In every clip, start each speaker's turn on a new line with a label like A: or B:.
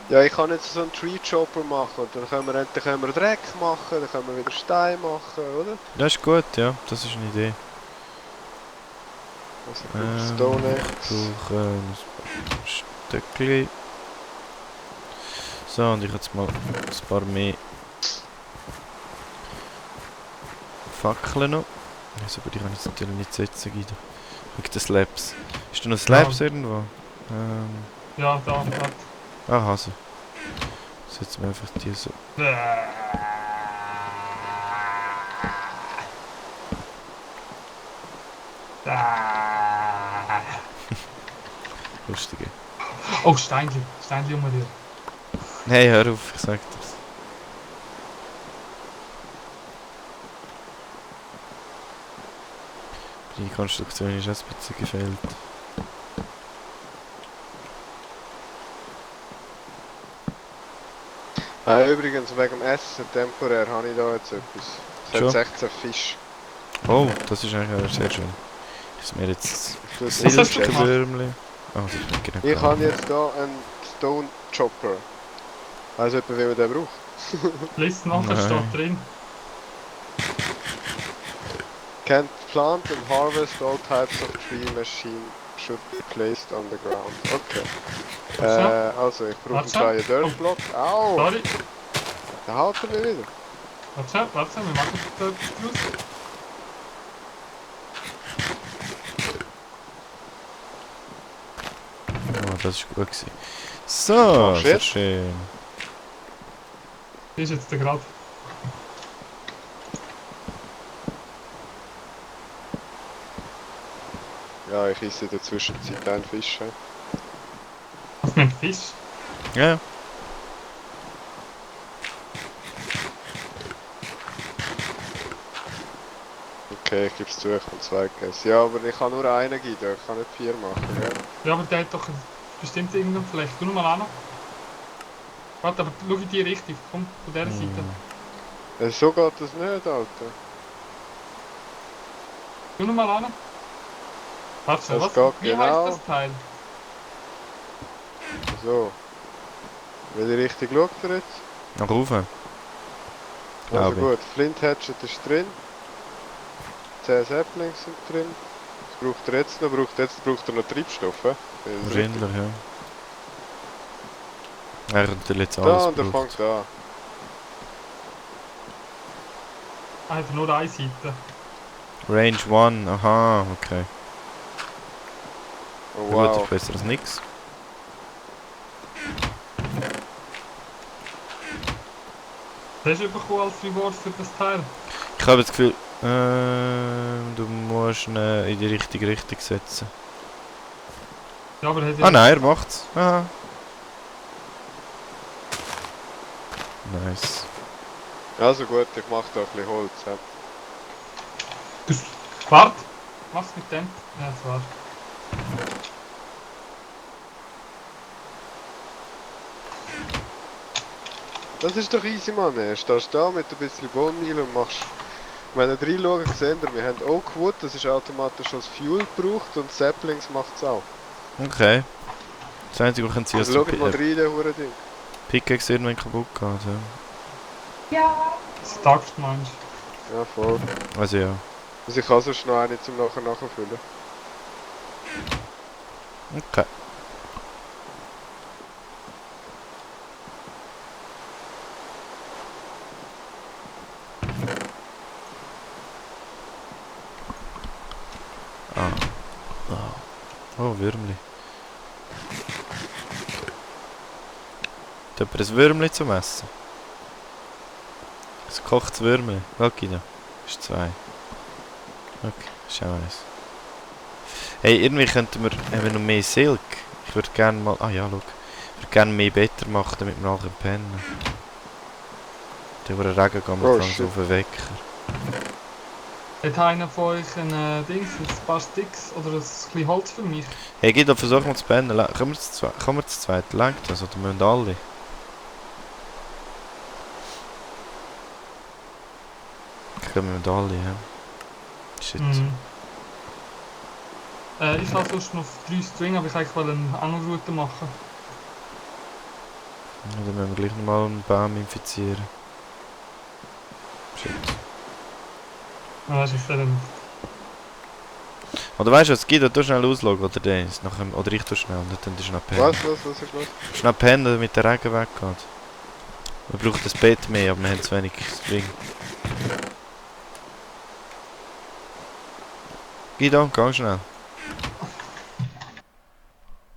A: Ja, ich kann jetzt so einen Tree Chopper machen und dann können wir Dreck machen, dann können wir wieder Stein machen, oder?
B: Das ist gut, ja. Das ist eine Idee.
A: Also ich brauche Stone
B: Ich
A: Axe.
B: brauche ein Stöckchen. So, und ich habe jetzt mal ein paar mehr Fackeln noch. Also, aber die kann ich jetzt natürlich nicht setzen, Guido. Wegen den Slabs. Ist da noch
C: Ja,
B: Slabs irgendwo?
C: ja, da.
B: Ah, Hase. Setzen wir einfach die so. Lustige.
C: Oh, Steinchen um dir.
B: Hey, hör auf, ich sag dir's. Die Konstruktion ist auch ein bisschen gefehlt.
A: Übrigens, wegen dem Essen temporär habe ich da jetzt etwas. Es hat
B: Schon?
A: 16 Fisch.
B: Oh, das ist eigentlich auch sehr schön. Ist mir jetzt
A: Das
C: Was
A: ist
C: hast du gemacht?
B: Silberwürmli. Oh, das ist nicht
A: Ich
B: genau.
A: habe jetzt hier einen Stone Chopper. Weißt du etwa, wie man den braucht?
C: Lies nachher, steht drin.
A: Can plant and harvest all types of tree machine should be placed on the ground. Okay. Also ich brauche einen
C: Warte.
A: kleinen Dirt Block. Au!
C: Sorry.
A: Da haut er mich wieder.
C: Warte, wir machen das draus.
B: Oh, das ist gut gewesen. So,
A: Machst du
B: sehr
A: jetzt?
B: schön.
C: Ist jetzt der Grad.
A: Ja, ich esse in der Zwischenzeit einen Fisch. He.
C: Was mit dem Fisch?
B: Ja,
A: Okay, ich gebe es zu, ich habe 2 gegessen. Ja, aber ich kann nur einen geben, ich kann nicht 4 machen. Ja.
C: Ja, aber der hat doch bestimmt irgendeine Fläche. Tu mal an. Warte, aber schau in die Richtung. Komm, von dieser Seite.
A: So geht das nicht, Alter.
C: Tu mal an. Warte,
A: Das
C: was?
A: geht
C: Wie
A: genau.
C: heisst das Teil?
A: So. Welche Richtung schaut er jetzt?
B: nach oben.
A: Also
B: Glaube
A: gut, Flint Hatchet ist drin. 10 Saplings sind drin. Was braucht er jetzt noch? Braucht er noch Treibstoff, he?
B: Wahrscheinlich, ja. Er hat natürlich jetzt
A: Da,
B: alles
A: und er
B: gebraucht.
A: fängt an.
C: Einfach nur eine Seite.
B: Range 1, aha, okay.
A: Oh
B: Ja, gut,
A: wow.
B: ist besser als nix.
C: Hast du bekommen als Reward für das Teil?
B: Ich habe das Gefühl, du musst ihn in die richtige Richtung setzen.
C: Ja, aber hat
B: Ah nein, er macht's. Aha. Nice.
A: Also gut, ich mache da ein bisschen Holz. He.
C: Warte! Mach's mit dem? Ja, das war's.
A: Das ist doch easy, Mann. Du stehst da mit ein bisschen Bohnenmehl und machst... Wenn ihr reinschaut, seht ihr, wir haben Oakwood, das ist automatisch als Fuel gebraucht und Saplings macht es auch.
B: Okay. Das Einzige, was sie als
A: Also schaut mal rein, der Ding.
B: Pickaxe irgendwann kaputt geht. Ja.
C: Das Takt meinst
A: Ja, voll.
B: Also ja.
A: Also ich habe sonst noch eine zum nachfüllen.
B: Okay. Ah. Oh, Würmli. Hat jemand ein Würmli zum Essen? Ein gekochtes Würmli. Okay, da. Ist 2. Okay, ist auch eins. Hey, irgendwie könnten wir... Haben wir noch mehr Silk? Ich würde gerne mal... Ah ja, schau. Ich würde gerne mehr Better machen, damit wir nachher pennen. Der Regen gehen wir so auf den Wecker.
C: Hat einer von euch ein paar Sticks oder ein bisschen Holz für mich?
B: Hey, Guido, versuchen wir zu pennen. Kommen wir zu zweit? Langt das? Oder müssen alle? Ich glaube, wir müssen alle, ja. Shit.
C: Ich habe sonst noch 3 String, aber ich wollte eigentlich eine andere Route machen.
B: Dann müssen wir gleich nochmal einen Baum infizieren. Shit.
C: Ah, das ist dann.
B: Oder weißt du, was gibt? Du schnell ausloggen oder Dennis? Oder ich tu schnell und dann schnell pennen.
A: Was ist los?
B: Schnell pennen, damit der Regen weggeht. Wir brauchen das Bett mehr, aber wir haben zu wenig String. Guido, geh schnell.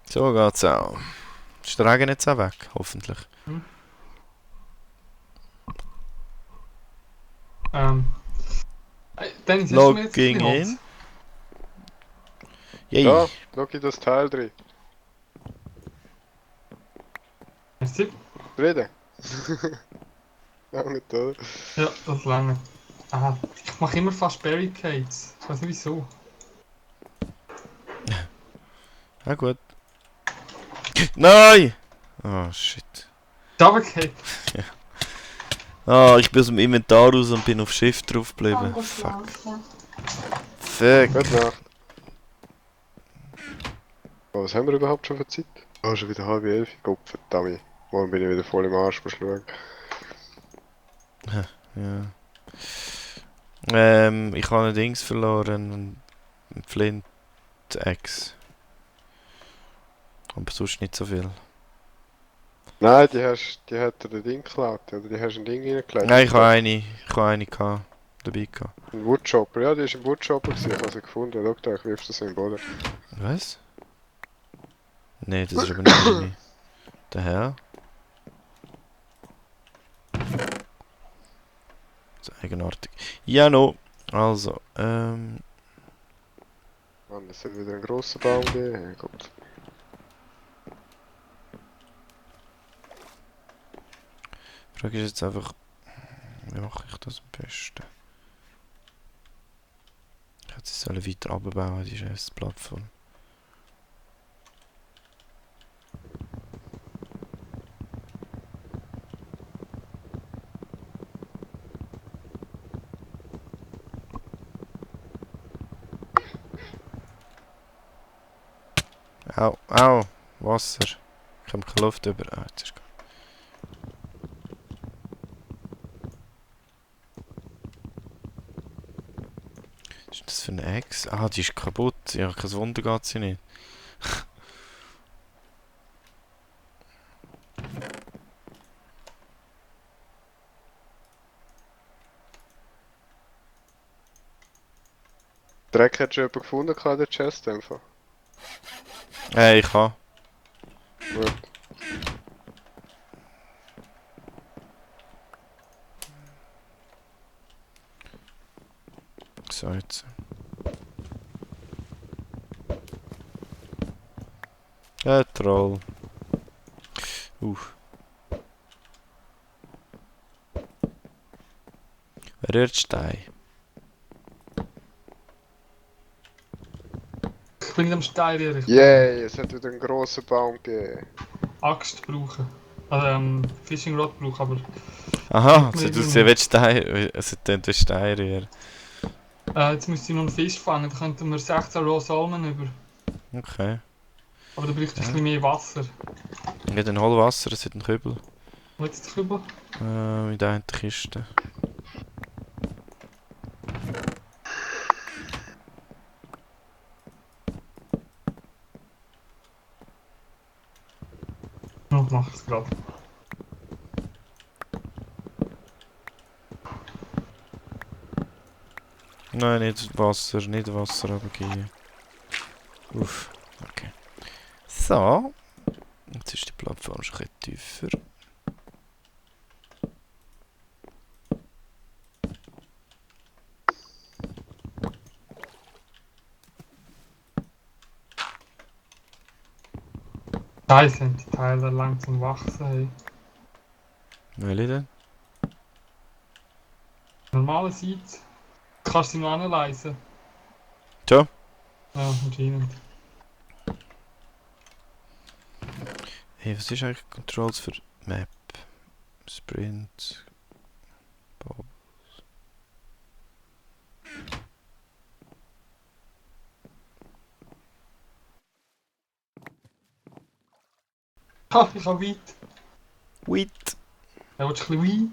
B: So geht's auch. Ist der Regen jetzt auch weg? Hoffentlich.
C: Hm. Ähm. Dennis, hast du mir jetzt ein
B: Logging
C: bisschen Holz?
B: in. Yay.
A: Da, schau in das Teil drin.
C: Merci.
A: Reden. Lange da.
C: Ja, das lange. Aha. Ich mache immer fast Barricades. Ich weiß nicht wieso.
B: Ah gut. Nein! Oh shit.
C: Doublecade.
B: Ah, ich bin aus dem Inventar raus und bin auf Shift drauf geblieben. Fuck. Fuck.
A: Gute Nacht. Oh, was haben wir überhaupt schon für Zeit? Oh, schon wieder 10:30. Gott verdammt. Morgen bin ich wieder voll im Arsch beschlagen.
B: Ja. Ich habe ein Dings verloren. Ein Flint-Axe. Aber sonst nicht so viel.
A: Nein, die hat dir das Ding geklaut, oder die hast ein Ding reingelegt.
B: Nein, ich habe eine dabei gehabt.
A: Ein Woodchopper, ja, die ist im Woodchopper gewesen, ich habe sie gefunden. Schau da, ich wirf das in den Boden.
B: Was? Nee, das ist aber nicht meine. Der Herr? Das ist eigenartig. Ja, no. Also,
A: Mann, es soll wieder einen grossen Baum geben. Gott.
B: Die Frage ist jetzt einfach, wie mache ich das am besten? Ich hätte sie sollen weiter abbauen, die scheiß Plattform. Au, au, Wasser. Ich habe keine Luft über. Ah, jetzt ist gut. Was ist das für eine Ex? Ah, die ist kaputt. Ja, kein Wunder geht sie nicht.
A: Dreck hat schon jemand gefunden in der Chest einfach.
B: Ich habe.
A: Gut.
B: So, jetzt. Troll. Wer hört Stein?
C: Ich bin am Stein, ich
A: Yay, es hat wieder einen grossen Baum gegeben.
C: Axt brauchen. Also Fishing Rod brauchen, aber...
B: Aha,
C: Mir
B: so du
C: irgendwie-
B: willst Stein. Es hat den Stein rühren.
C: jetzt müsste ich noch einen Fisch fangen, da könnten wir 16 Roh Salmen über.
B: Okay.
C: Aber da bräuchte ich
B: Ja.
C: ein bisschen mehr Wasser.
B: Ich habe hol Wasser, es hat einen Kübel.
C: Wo ist der Kübel?
B: In der einen Kiste.
C: Ja, ich mache es gerade.
B: Nein, nicht Wasser abgeben. Uff, okay. So. Jetzt ist die Plattform schon ein bisschen tiefer.
C: Scheiße, sind die Teile langsam wachsen. Hey.
B: Welche denn?
C: Normale Seite. Kannst du sie noch anleisen?
B: So.
C: Ja, anscheinend.
B: Hey, was ist eigentlich Controls für Map? Sprint. Bob.
C: Ha, ich habe weit.
B: Wheat.
C: Er will ein bisschen Weed.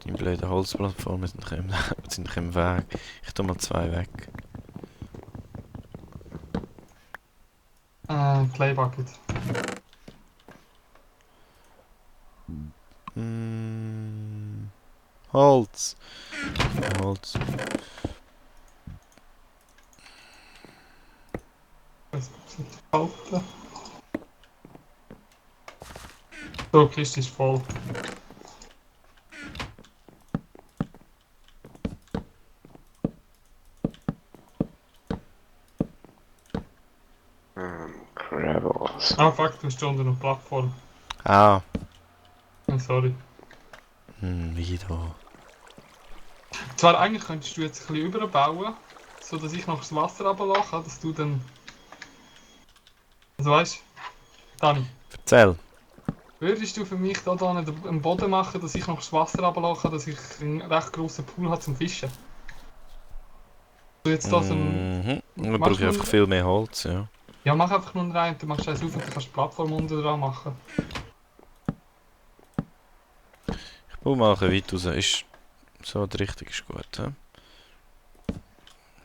B: Die blöden Holzplattformen sind noch im Weg. Ich tu mal 2 weg.
C: Clay Bucket.
B: Holz. Holz.
C: Das ist halten. So, die Kiste ist voll.
A: Gravels.
C: Ah fuck, du hast unter einer Plattform.
B: Ah.
C: Sorry.
B: Wie da?
C: Zwar eigentlich könntest du jetzt ein bisschen überbauen, so dass ich noch das Wasser runterlasse, dass du dann... Also weißt du, Dani,
B: Erzähl.
C: würdest du für mich da nicht einen Boden machen, dass ich noch das Wasser runterlasse, dass ich einen recht grossen Pool habe zum Fischen? Du jetzt da so ein...
B: Man
C: Machst
B: braucht
C: du
B: einfach viel mehr Holz, ja.
C: Ja, mach einfach nur rein, dann machst du eins auf und dann kannst du die Plattform unten dran machen.
B: Ich baue mal ein weit raus. Ist so die Richtung ist gut, he?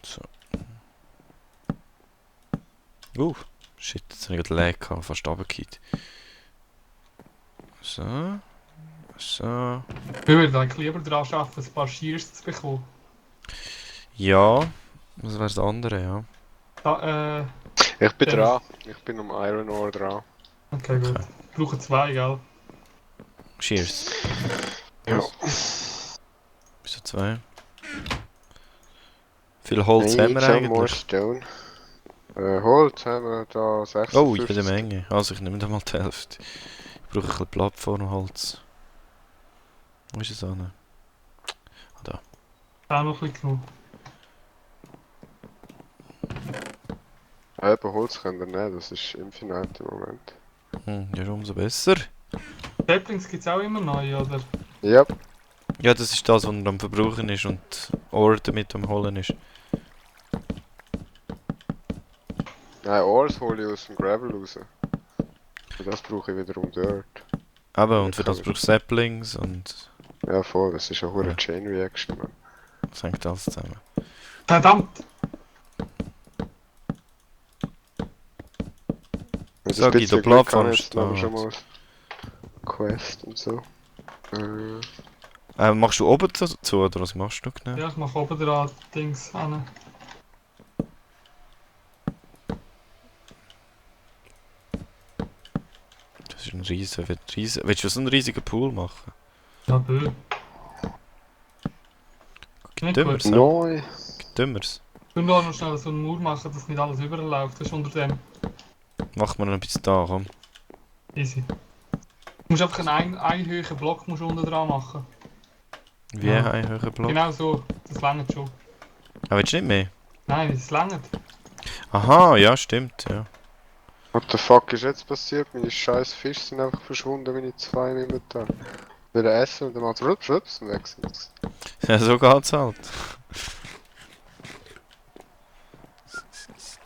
B: So. Shit, jetzt habe ich gerade Lag gehabt, fast runtergefallen. So. So.
C: Ich würde eigentlich lieber daran arbeiten, ein paar Shears zu bekommen.
B: Ja. Was wäre das andere, ja?
C: Da,
A: Ich bin
C: Dann-
A: dran. Ich bin am Iron Ore dran.
C: okay, gut.
B: Okay.
C: Ich brauche 2, gell?
B: Cheers.
A: Ja.
B: Wieso 2? Viel Holz haben wir
A: some more
B: eigentlich.
A: stone. Holz haben wir da 56.
B: Oh, jede Menge. Also ich nehme da mal die Hälfte. Ich brauche ein bisschen Plattformholz. Wo ist es an?
C: Auch noch ein bisschen genug.
A: Eben Holz können wir nicht, das ist infinite im Moment.
B: Ja, umso besser.
C: Saplings gibt es auch immer neu, oder?
A: Ja,
B: Ja, das ist das, was er am Verbrauchen ist und Ore damit am Holen ist.
A: nein, Ores hole ich aus dem Gravel raus. Für das brauche ich wiederum Dirt.
B: Aber und für das brauchst du Saplings und
A: Ja voll, das ist eine hure
B: Ja.
A: Chain Reaction, man.
B: das hängt alles zusammen.
C: Verdammt!
A: Mit
B: Sag
A: ein
B: ich, der
A: bisschen Glück
B: Plattform
A: habe ich jetzt aber
B: steht.
A: schon mal Quest und so.
B: Machst du oben dazu oder was machst du genau?
C: Ja, ich mache oben dran Dings an.
B: Das ist ein riesen. Willst du so einen riesigen Pool machen?
C: Ja, bö. Nicht
B: Dümmers,
C: gut.
B: ja.
A: Neu.
B: Dümmers.
C: Ich will nur noch schnell so einen Mauer machen, dass nicht alles überläuft. Das ist unter dem
B: Machen wir noch ein bisschen da, komm.
C: easy. Du musst einfach einen hohen Block musst du unten dran machen.
B: Wie
C: Ja.
B: ein höherer Block.
C: Genau so, das langt schon.
B: Aber willst du nicht mehr?
C: Nein, das langt.
B: Aha, ja, stimmt, ja.
A: What the fuck ist jetzt passiert? Meine scheiß Fische sind einfach verschwunden, wenn ich 2 im Inventar. Will essen und dann macht es rups und weg sind sie.
B: Ja, so geht's halt.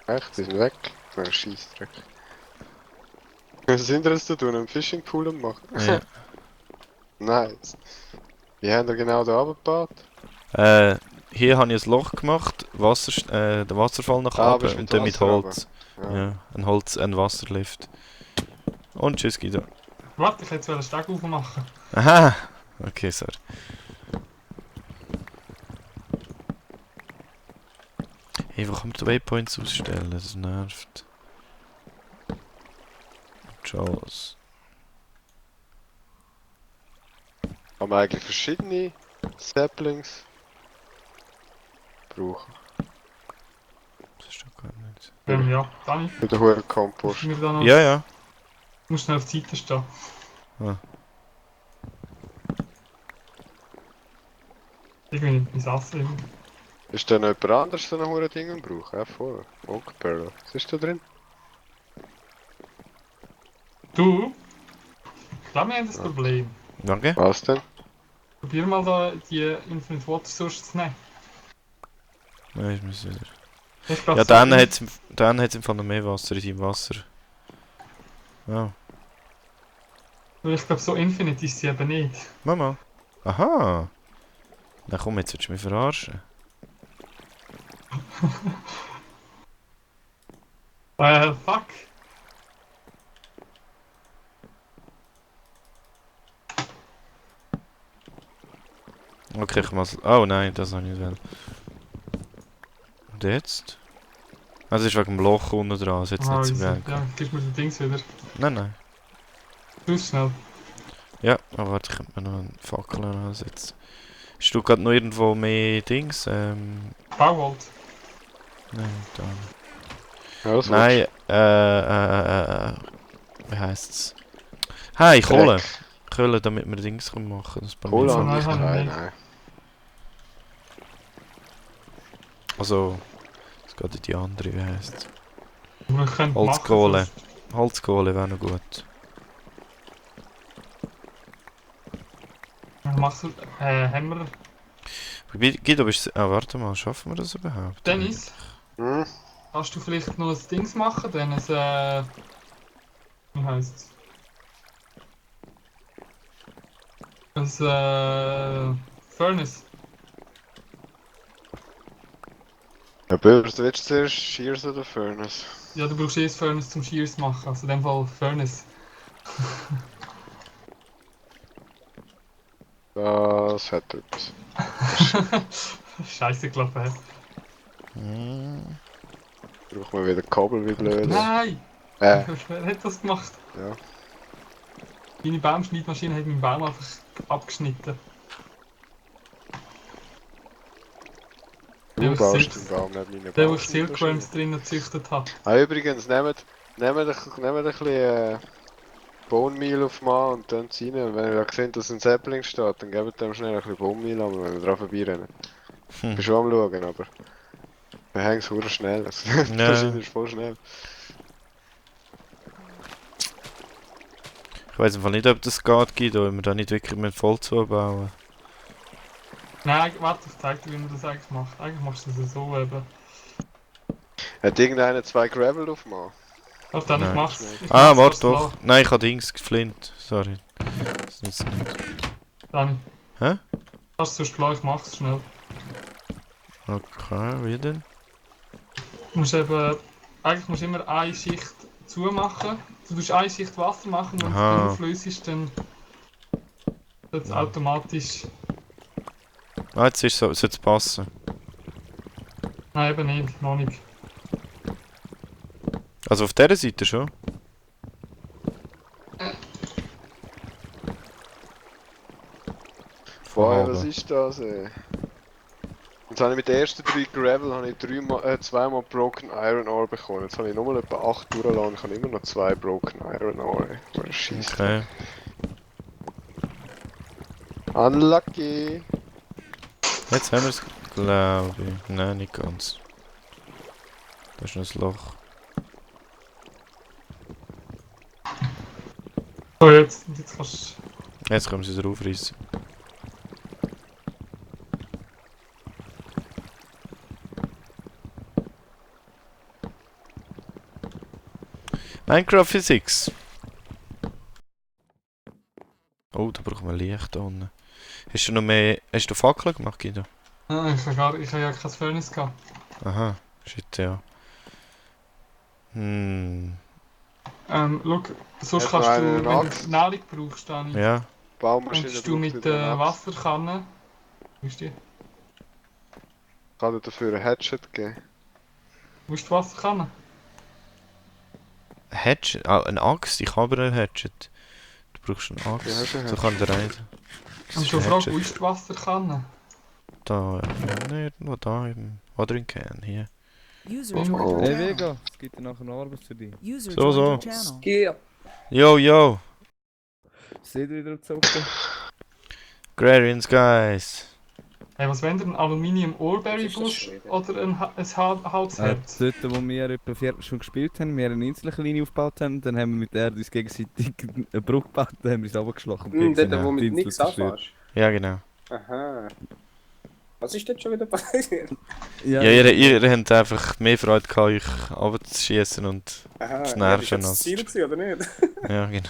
A: Echt, die sind weg. So ein Scheissdreck. Was sind das zu tun? Einen Fishing Pool am machen?
B: Ja.
A: Nice. Wie haben wir genau da runtergebaut?
B: Hier habe ich ein Loch gemacht, den Wasserfall nach
A: Ah,
B: oben
A: bist
B: und
A: mit
B: dann mit
A: Wasser
B: Holz.
A: Ja.
B: Ja, ein Wasserlift. Und tschüss, Guido.
C: Warte, ich hätte jetzt einen Steg aufmachen.
B: Aha! Okay, sorry. Hey, wo kann man die Waypoints ausstellen? Das nervt. Jaws.
A: Haben wir eigentlich verschiedene Saplings brauchen?
B: Das ist doch gar nicht.
C: Ja, Dani,
A: Für den hohen Kompost.
C: musst du mir da noch...
B: Ja, ja.
C: Du musst schnell auf die Seite stehen.
B: Ah.
C: Irgendwie nicht mein Sass irgendwie.
A: Ist da noch jemand anderes, der noch hohe Dinge braucht? Ja, voll. Oakperle. Was ist da drin?
C: Du? Ich glaube, wir haben das Problem.
B: Danke.
A: Was denn?
C: Probier mal da die Infinite Water Source zu nehmen.
B: Nein, ich muss wieder.
C: Ich glaub,
B: Ja,
C: so
B: dann hat es im Fall noch mehr Wasser in seinem Wasser. Oh.
C: Weil ich glaube, so infinite ist sie eben nicht.
B: Mama. Aha. Na komm, jetzt willst du mich verarschen.
C: Fuck.
B: Okay, ich mach's. Oh nein, das habe ich nicht wollen. Und jetzt? Also es ist wegen dem Loch unten dran, es hat
C: Ah,
B: nicht so
C: easy.
B: geil.
C: Ja, gib mir den Dings wieder.
B: Nein, nein.
C: Du schnell.
B: Ja, aber warte, ich könnte mir noch einen Fackel ansetzen. Hast du gerade noch irgendwo mehr Dings?
C: Bauholz.
B: Nein, da nicht.
A: Ja, das
B: Nein, wie heisst's? Hey, Kohle!
A: Dreck.
B: Kohle, damit wir Dings machen können. Das bei mir
A: Kohle
C: Oh,
B: so.
A: habe
C: nein,
A: ich
C: habe ich
A: keine,
C: nicht.
A: nein.
B: Also, es geht in die andere, wie heisst's?
C: Wir können
B: Holzkohle.
C: machen,
B: Holzkohle wäre noch gut.
C: sonst machst du, haben wir...
B: Guido, bist du... Ah, warte mal, schaffen wir das überhaupt?
C: Dennis,
A: Hm?
C: kannst du vielleicht noch ein Dings machen? Dann ein, wie heisst's? Ein, Furnace.
A: Ja, Börs, du willst zuerst Shears oder Furnace?
C: Ja, du brauchst erst Furnace zum Shears machen. Also in dem Fall Furnace.
A: Das hat etwas.
C: Scheiße gelaufen.
B: Hm.
A: Brauchen wir wieder Kabel wie blöd.
C: Nein!
A: Äh,
C: Wer hat das gemacht?
A: ja.
C: Meine Baumschneidmaschine hat meinen Baum einfach abgeschnitten.
A: Du
C: Der,
A: baust den Baum nicht meine
C: der, wo ich
A: Baumschneidmaschine.
C: Silkworms drinnen gezüchtet habe.
A: Ah, übrigens, nehmt ein bisschen Bone Meal auf Mann und dann rein. Und wenn ihr da seht, dass ein Sapling steht, dann gebt dem schnell ein bisschen Bone Meal an, wenn wir dran vorbeirennen. Ich bin schon am schauen, aber wir hängen es verdammt schnell. Also, die
B: Ja.
A: Maschine ist voll schnell.
B: Ich weiß einfach nicht, ob das geht, Guido, wenn wir da nicht wirklich mit voll zubauen.
C: Nein, warte, ich zeig dir, wie man das eigentlich macht. Eigentlich machst du das so eben.
A: Hat irgendeiner 2 Gravel auf Mann?
C: Warte, dann ich
B: Nein.
C: mach's. Ich
B: Ah,
C: mach's
B: warte
C: fast
B: doch.
C: klar.
B: Nein, ich habe Dings geflint. Sorry. Das nützt nicht.
C: Dann.
B: Hä?
C: Kannst du sonst klar, ich mach's schnell.
B: Okay, wie denn?
C: Du musst eben, eigentlich musst du immer eine Schicht zumachen. Du tust eine Schicht Wasser machen, wenn
B: Aha.
C: es überflüssig ist, dann wird es automatisch.
B: Ah, jetzt ist so, sollte es passen.
C: Nein, eben nicht, noch nicht.
B: Also auf dieser Seite schon?
A: Boah, was ist das, ey? Jetzt habe ich mit den ersten 3 Gravel habe ich zweimal Broken Iron Ore bekommen. Jetzt habe ich nochmal etwa 8 durchgeladen. Ich habe immer noch 2 Broken Iron Ore. Oh, Scheiße.
B: Okay.
A: Unlucky!
B: Jetzt haben wir es, glaube ich. Nein, nicht ganz. Da ist noch ein Loch.
C: So, jetzt kannst du.
B: Jetzt können wir es wieder aufreißen. Minecraft Physics. Oh, da brauchen wir Licht da unten. Hast du noch mehr... Hast du Fackeln gemacht, Guido?
C: Ah, ich habe ja kein Furnace gehabt.
B: Aha, shit, ja.
C: Schau, sonst
A: Hat
C: kannst
A: noch
C: du,
A: einer eine
C: wenn
A: Axt?
C: du Nahrung brauchst, dann
B: Ja.
A: Baumaschine
C: könntest du
A: braucht
C: mit
A: wieder eine
C: der
A: Axt.
C: Wasserkanne. Wo ist die?
A: Kann er dafür ein Hatchet geben?
C: Wo ist die Wasserkanne?
B: Hatchet? Ah, eine Axt? Ich habe einen Hatchet. Du brauchst eine Axt.
A: Ja, hast du einen
B: So kann der rein.
C: Und schon fragst, wo ist die Wasserkanne?
B: Da, ja, irgendwo da im Watering Can, hier.
D: User
A: Oh.
D: joined your
E: Hey
D: channel.
E: Vega, es gibt ja nachher noch Arbeit für dich.
D: User
B: So,
D: joined
B: so.
D: your channel.
E: Gear!
B: Yo, yo!
E: Seid ihr wieder am Zocken?
B: Agrarian Skies!
C: Hey, was wenn ein Aluminium Ohrberry Busch oder ein Halsherz?
E: Dort, wo wir etwa 4 schon gespielt haben, wir eine Insellinie aufgebaut haben, dann haben wir mit der uns gegenseitig eine Brücke gebaut, dann haben wir uns runtergeschlagen.
F: Dort, wo mit nichts anfährst.
B: Ja, genau.
F: Aha. Was ist dort schon wieder passiert?
B: Ja, ihr habt einfach mehr Freude gehabt, euch runterzuschiessen und
D: Aha,
B: zu
D: ja, das war
B: nerven
D: das
B: als...
D: Ziel, gewesen, oder nicht?
B: Ja, genau.